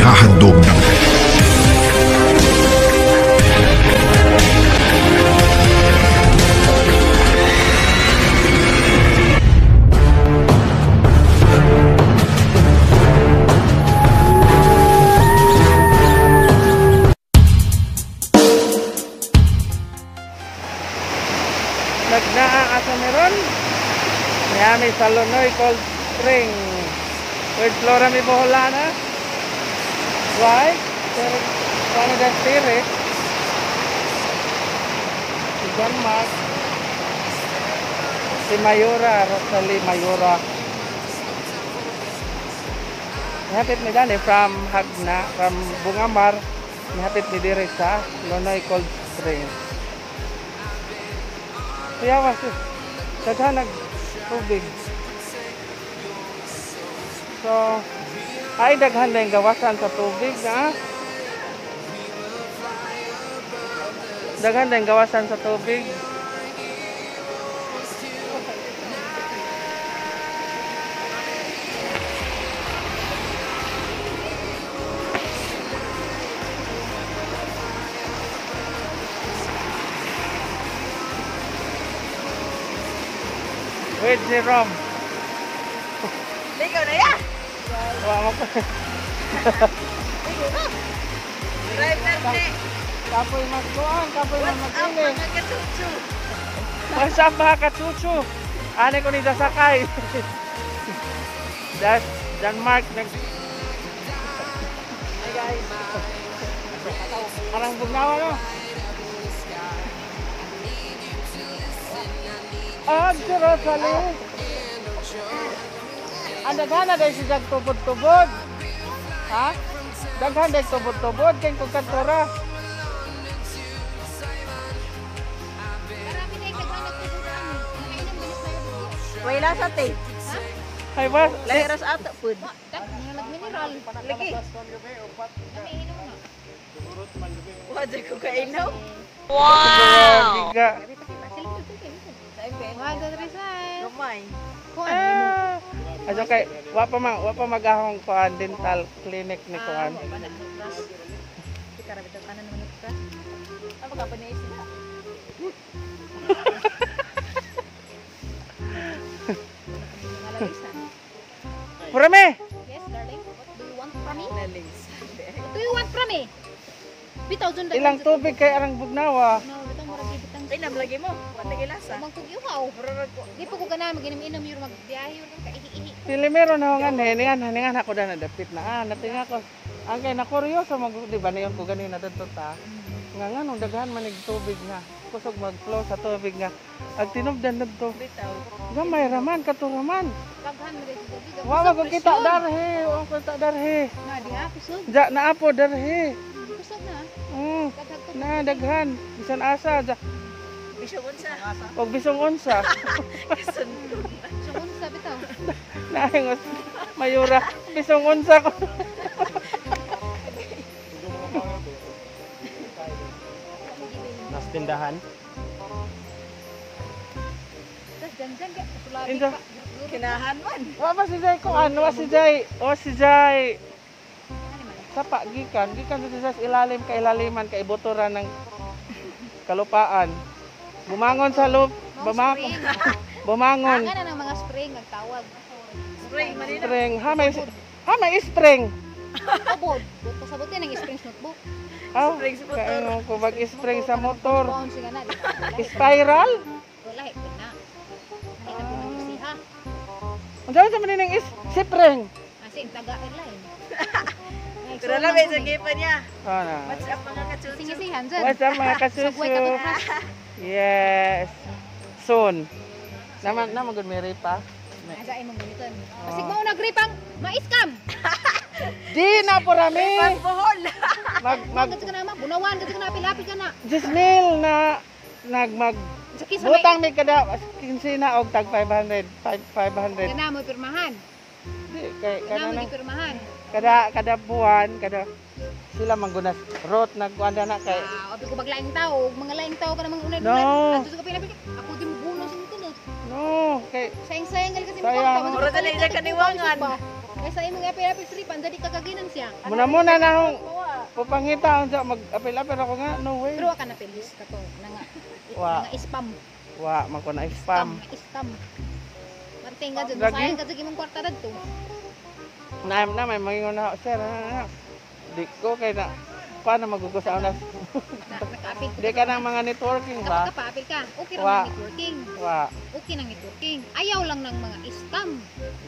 Inihahandog ng Nagnaa asa meron? Miami sa Lonoy Cold Spring. Third floor mi Boholana. Why? Pero paano da spirit? Si John Mark. Si Mayora, Rosalie Mayora. Nihapit mi dani from Hagna, from Bungamar. Nihapit mi diri sa Lonoy Cold Spring. Kuya, was daghan nag tubig. So, ay daghan na yung gawasan sa tubig, ha? Daghan na yung gawasan sa tubig. Wait, Jerome. Ligaw na ya! Wa mo ko. Ligaw na! Driver ni! Kapoy magkuhan, kapoy What's up magpili. mga kachuchu? What's up mga kachuchu? Ani ko ni Dasakay. Das Denmark nag Hi guys! Arang bugnawa no. Ah, si Rosalie. Ang daghan na dahil siya tubod-tubod. Ha? Daghan dahil tubod-tubod kay kung kantora. Marami na yung daghan nagtuburan. Nakainom ginis na yun. Wala sa te. Ha? Ay ba? Lahiras ato pud. Tak, mga nagmineral. Lagi. Nakainom na. Wa jud ko kainom. Wow! Giga. One, two, three, smile. Gamay. Kung ano mo. Ah, aso kay wa pa magahong kuan dental clinic ni kuan. Di ka rabit tanan naman ka. Ano ka pa ni sila? Purame. Yes, darling. What do you want from me? Nalis. What do you want from me? Bitaw dun Ilang tubig kay arang bugnawa. No, bitaw murag gibitang. Ay, lagi mo. Wa ta gilasa. Umang kog iuhaw. Di po ko ganahan maginom-inom yun magbiyahe yun kaihi-ihi. Pili meron na nga hiningan hiningan ako na nadapit na ah natinga ko. Ang kay na kuryoso mag di ba niyon ko ganina dadto ta. Nga nganong daghan manig tubig nga. Kusog mag-flow sa tubig nga. Ag tinubdan dadto. Bitaw. Gamay raman katuraman. Daghan mo dito tubig. Wa man ko kita darhe, wa ko kita darhe. Na diha kusog. Ja naapo darhe. Kusog na. Daghag tubig. Na daghan bisan asa ja Bisyo unsa? og bisong unsa. Sundon. So unsa bitaw. Naingos mayura bisong unsa ko. Nas tindahan. Tas dyan kay sulabi Inda. pa. Kinahan man. Wa ba si Jai ko ano wa si Jai? O si Jai. Sapa gikan, gikan sa sa ilalim kay ilaliman kay ibotoran ng kalupaan. Bumangon sa lup, bumangon, bumangon. Nga na ng mga spring nagtawag. Spring man nila. Spring, ha may spring. Ubod. Bot pasabot yan ang spring sa notebook. Oh, Spring sa motor. kaingon ko mag spring sa motor. Bounce nga na. di ba? Spiral? Wala po na. Ay na po ng siha. Unsa man sa maning is spring? Asi taga airline. Pero alam eh, sa gipa niya. Oh, na. What's up mga kachuchu? Singisihan dyan. What's up mga Subway kasusu? ka toothbrush. Yes. Soon. Naman naman gud may pa. Asa imong guniton. Basig mo nagripang ma-scam. Di na po rami. Bohol. Mag mag Mag ka na ma, bunawan ka na apil-apil ka na. Jismil na nag mag Sa kisa may butang mi kada 15 na og tag 500 500. kana mo pirmahan. Di kay Kana kana mo na gipirmahan. kada kada buwan kada sila manggunas rot nagkuan na kay Ah, obi ko baglaing tao, mga laing tao ka na mga unay No. Adto ka pinapil. Ako di mo buno sa tunod. no kay Sayang-sayang gali kasi mo Sayang. Mura na lang kaniwangan. Kaysa imong apil-apil sripan, dali kagaginan siya. Muna-muna na akong pupangita unsa mag-apil-apil ako nga, no way. Pero wa ka na pilis kato nanga Wa. nga spam. Wa man ko na spam. Nga scam. Manting ka dyan, Lagi. sayang ka dyan imong kwarta dadto. Na na may mangingon na ako, sir. Na, na. Di ko kay na paano magugusaw na. Na nakaapil ko. Di ka ng mga networking ba? Kapag kapaapil ka, okay ra Wa. ng networking. Wa Okay ng networking. Ayaw lang ng mga scam.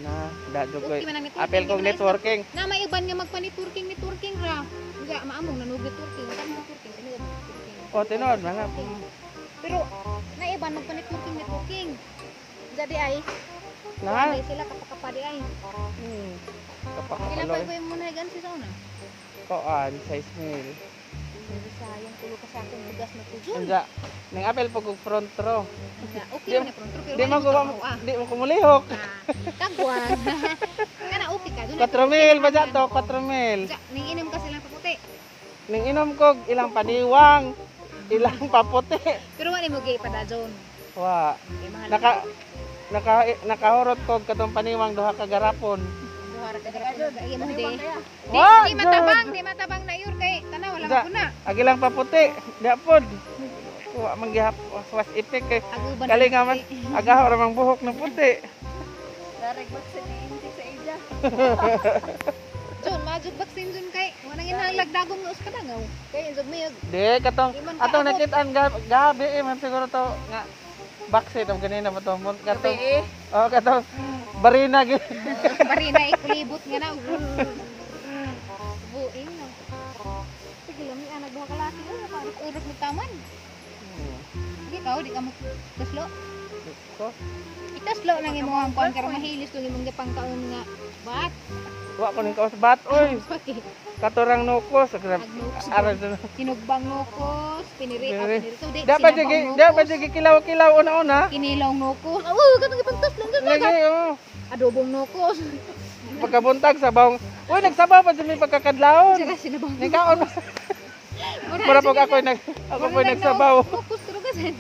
na da jud ko. Okay man ang networking. Apil kog di man na scam. networking. Na may uban nga magpa-networking, networking ra. Nga maamong nanog networking, kan networking, tinuod networking. O tinuod man na. Pero naiban magpa-networking, networking. Jadi ay, Na. na sila kapakapadi ay. Ilan pa Kapakapaloy. ko yung muna gan si sa una? Koan size mil. Sayang tulo ka sa akong bugas na tujun. Unsa ning apil po kog front row. Nga, okay Di- man na pronto pero Di wala mo mo ko trabaho, ah. di mo kumulihok. Ah, Kagwan. Kana okay ka dun. 4,000 ba dyan to? 4,000. Ning inom ka silang paputi. Ning inom kog ilang paniwang, ilang paputi. Pero wala mo gay padazon. Wa. Kay mahal. Naka nakahurot kog katong paniwang duha ka garapon. Buhara ka garapon. Ay mo di. Di, Wa, di matabang, di matabang na yur kay tanaw wala Za. ko na. Agi lang paputi. Di pod. Wa man gihap was ipik kay Aguban. kali nga man agaw ra mang buhok na puti. Darag vaccine na intik sa ija. Jun, majud vaccine jun kay wala nang inahanglag dagom nga us kadangaw. Kay jud mayag. Di katong Di man atong kaabot. nakitaan gabi eh man siguro to nga vaccine og ganina ba to katong Gabi eh. oh katong barina gi. Pari na ikulibot nga na. Buing na. Sige lang, may anak duha ka laki. Ano pa? Urot mo taman. Di ka, di ka mo tuslo. Ko Ituslo nang imong ang kuan karon mahilis tong imong gipangkaon nga bat. wa ko ning kaos bat oy. Pati Katurang nukos grabe. Agnukos. Aral sa Sinugbang nukos, piniri, ah, Piniri. piniri. So, di, Dapat sinabang jud nukos, dapat jud kilaw-kilaw una-una. Kinilaw nukos. Oh, katong gipangtuslo ang Lagi oh. Adobong nukos. Pagkabuntag sabaw. Uy, nagsabaw pa sa may pagkakadlawon. Sira sinabang. Ning kaon. Mura pag ako nag ako po nagsabaw. Nukos pero kasi.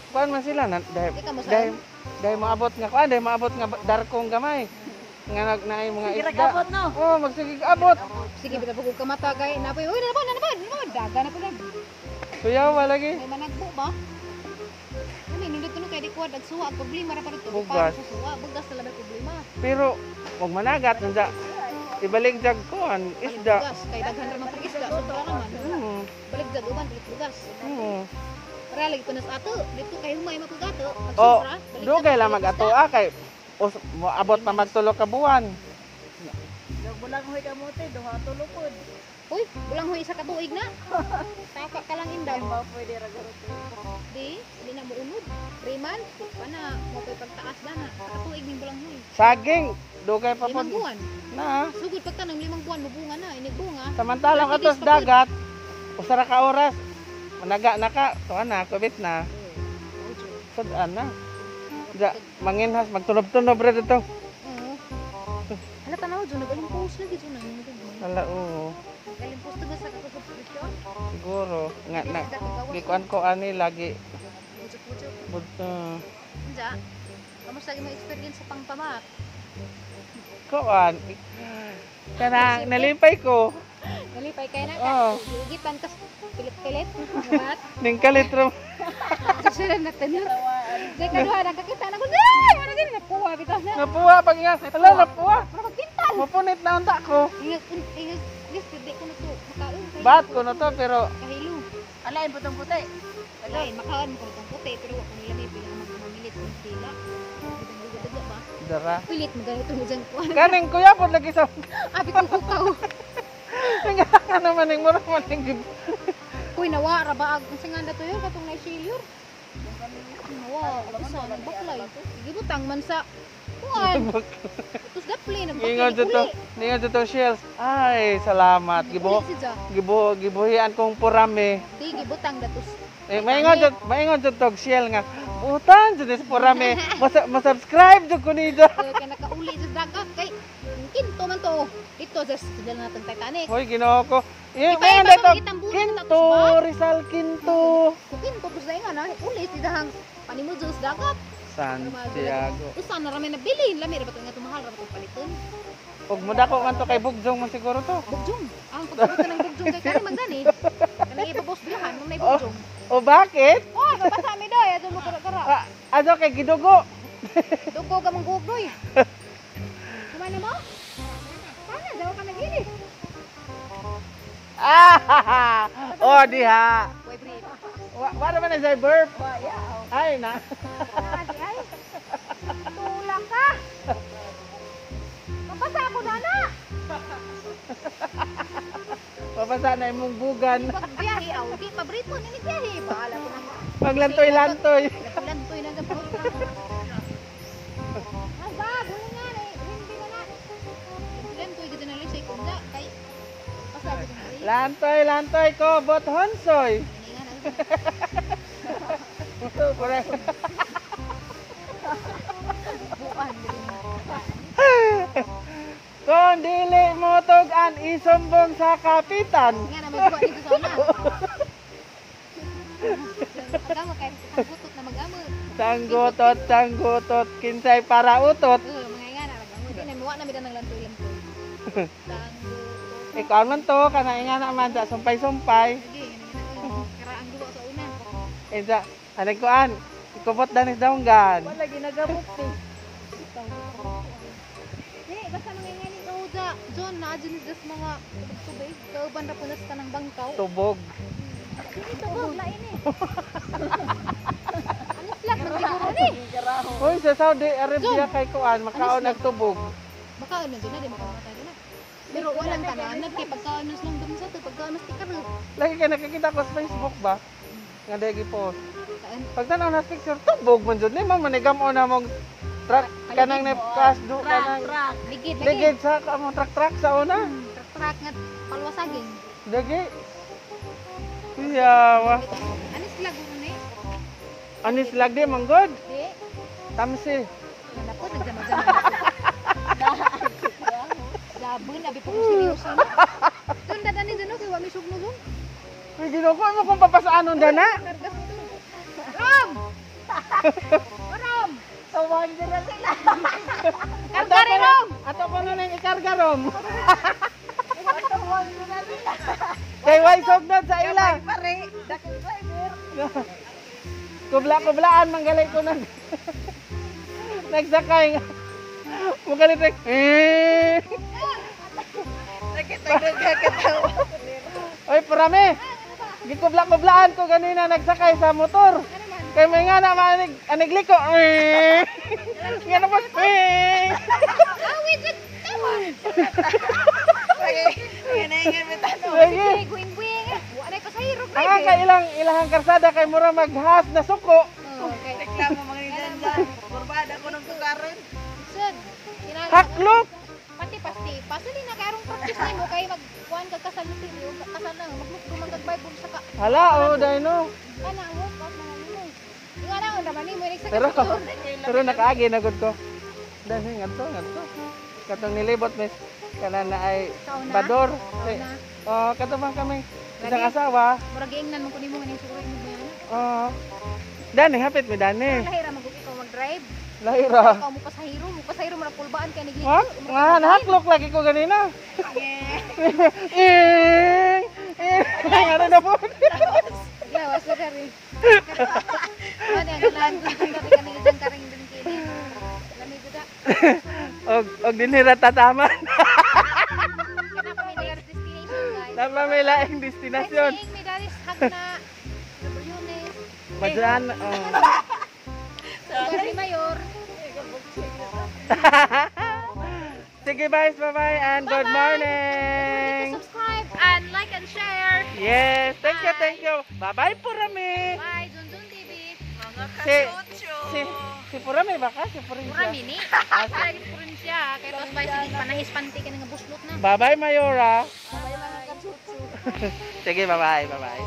Kuan man sila na dahil Di ka mo dahil dahil moabot nga kuan, dahil moabot nga darkong gamay. Nga nag naay mga Sige isda. ragabot no. Oh, magsige abot. Sige, bitaw pag kamata kay napoy. Uy, napon, napon, napon. Daga na po lang. Kuyaw ba lagi? May managbo ba? Ano, nindot ko no kay di ko ag suwa ang problema ra pa dito. Bugas. Para sa suwa, bugas na lang may problema. Pero wag managat nanda. Ibalik jag kuan Balik isda. bugas kay daghan ra man pag isda, sobra naman. Balik jag uban, balik bugas. Para lagi ko nas ato, dito kay humay mapugato. Pag Oh, sobra, balik dugay jag, lang balik mag-ato isda. ah kay os, moabot pa magtulo ka buwan. Bulang hoy kamote, duha tulukod. Uy, bulang huy isa ka tuig na. Taka ka lang indaw. Di ba pwede ragarot? Di, di na mo unod. 3 months, pa na, mo pa'y pagtaas na na. Sa katuig ning bulang huy. Saging dugay pa Limang pod buwan. na. Sugod pagtanong 5 buwan mubunga na, inigbunga. Samantalang 30 atos days pa pod. dagat, usa ra ka oras, managa na ka, tuwa na, kubit na, sudan na. Ja, manginhas, magtunob-tunob ra dito. Oo. Hala tanaw dyan, nag-alimpos lagi dyan. Ang gagmay. Hala, oo. Nag-alimpos to ba sa kakasubscription? Siguro, nga na, Sa kagawas. gikuan ko ani lagi. Pucho-pucho. Budto. Unja, kamusta mo experience sa pangpamat? Kuan. Kanang nalipay ko. Nalipay kay na ka. Oo. Giugitan kas pilit-pilit. Bat. Ning kalit ra. Susunod na tenor. Jay kaduha nakakita na ko. Ay, wala din napuwa bitaw na. Napuwa pag nga. Hala, napuwa. Mura magpintal. Mapunit na unta ko. Ingag ingag this di ko na to makaon. Kahilo Bat ko na to pero Kahilo. Alain putong puti. Lain makaon ko itong puti pero wa ko nila may pila ka magmamilit ng pila. Daga ba? dara. Pilit mo ganito mo dyan ko. Kaning kuya pod lagi sa Abi ko kukaw. nga naman ning mura man ning Kuy nawa ra ba ag unsa nga na to yun katong na-failure. Nawa, usa nagbaklay. Gibutang man sa kuan. Utos daplay Ingon nagbaklay jud to. uli. Ningon jud to shells. Ay, salamat. Gibo Uli si Ja. gibo gibuhian kong purame. Di gibutang datos. Eh, maingon jud tog shell nga. Butan jud is purame. Mas subscribe jud ko ni Jo. Eh, kay nakauli sa dagat kay kinto man to. Dito sa dala natong Titanic. Hoy, Ginoo ko. Eh, Ipa- maingon ipa dito. tong gitambunan na Kinto, tapos Rizal Kinto. Kung kinto tos na nga na uli si dahang panimudyo sa dagat. Santiago. Usa na rami nabili, lami ra ba to nga tumahal ra ba to paliton? Ug mudako man to kay Bugjong man siguro to. Bugjong. Ang pagkabuto ng bugjong kay kani man gani. Kanang ibabos biyahan mo na bugjong. O bakit? Oh, mabasa mi doy, adto mo kara-kara. Ah, ano kay gidugo? Dugo ka mong gugdoy. Kumana mo? Sana daw ka nagili. Ah! Oh, diha. Way brief. Wa naman na siya burp. Ay na. Ay, ay. Tulak ka. Mabasa ako na na. Pabasa na imong bugan. Pag biyahe aw, di pabrito ni biyahe. Bahala ko nang Paglantoy-lantoy. Lantoy na sa puso. Asa, gulo nga eh. Hindi na na. Lantoy gid na lang sa ikunda kay basta gid na. Lantoy, lantoy ko, bot honsoy. Nga na. Buan gid na. Kung dili mo tug-an isumbong sa kapitan. Nga na may buwan dito sa una. Agamo kay sanggutot na mag-amo. Sanggutot, sanggutot, kinsay para utot. Mga nga na mag-amo. Di na muwa na mi ng lantoy-lantoy. Sanggutot. Ikaw man to, kana nga naman sa sumpay-sumpay. Sige, nga na karaang duwa sa una. Eh sa anay kuan, ikubot danis donggan. Wala ginagamok eh. Di, basta mga nga ni Kauda. John, na dyan sa mga tubig. Kauban ra po na sa tanang bangkaw. Tubog. Hindi tubog, lain eh. Ano slak man siguro ni? Uy, sa Saudi Arabia kay kuan, makaon nagtubog. Makaon na dyan na, di makamatay na. Pero walang tanan, kay pagkaon na silang dun sa to, pagkaon na sticker. Lagi kay nakikita ko sa Facebook ba? Nga dagi post. Kaan? Pag tanaw na sa picture, tubog man jud ni mo manigam na mong truck kanang na cash do kanang Ligid, ligid. ligid sa among truck truck sa una. Truck nga palwasaging. Lagi. Iyawa. Ano sila guro ni? Anis lag di manggod. Di. Tamsi. Nako, nagjama-jama. Gabon, abi po ko seryoso na. Doon dadani dun, kay wa mi sugno dun. Uy, ginoo ko mo kung papasaanon dana. Rom! Rom! Tawag na sila. Kargari rom! Ato ko na nang ikarga rom. Tawag na sila. Kay way sugnod sa ila. Pare, dakong driver. Kubla-kublaan manggalay ko nag nagsakay. Mukalit eh. Nakita ko kakatawa. Oy, parami. Gikubla-kublaan ko ganina nagsakay sa motor. Kay may nga na maanig anig liko. Eh. Nga na po. Eh. Awit, tawa! Ganyan mo tanong. Lagi. Sige, guing-guing. Wa na pasahero, Ang nga kay ilang ilahang karsada kay mura maghas na suko. Okay. Reklamo mga ni Dandan. Kurbada ko ng tukaron. Sud, kinahanglan- Haklok. Pati pasti, pasali na kay arong practice nimo kay magkuan kag kasal na sili o kasal na maglukdo man kag Bible sa ka. Hala, oh, dahil no. Kana mo pas na nimo. Inga na on raman nimo sa Pero pero nakaagi na gud ko. Dahil ngadto ngadto. Katong nilibot mis kana na ay Bador. Sauna. Oh, kato man kami isang asawa. Murag giingnan man ko nimo nga ning suguro imo bayana. Oh. Dani hapit mi dani. Lahira man gud ikaw mag-drive. Lahira. Ikaw mo pasahero, mo pasahero mo pulbaan kay nigli. Ha? Nga nahaklok lagi ko ganina. Eh. Eh, ano na po? Lawas na kari. Ano ang lan kani dyan karing din kini. Lami gud. Og og dinhi ra tataman. Kana pa may destination guys. Tama may laing destinasyon. Ay, may daris hagna. Briones. Madyan. Oh. Lugar ni Mayor. Sige guys, bye-bye and good morning. Subscribe and like and share. Yes, thank you, thank you. Bye-bye Purami. Bye, Junjun TV. Mga Si kasutyo. si si Purami ba ka? Si Purami. Purami ni. Para gid purin siya. Kay tos bay sige panahis panty ka nga buslot na. Bye-bye Mayora. Bye mga kasutyo. Sige, bye-bye, bye-bye.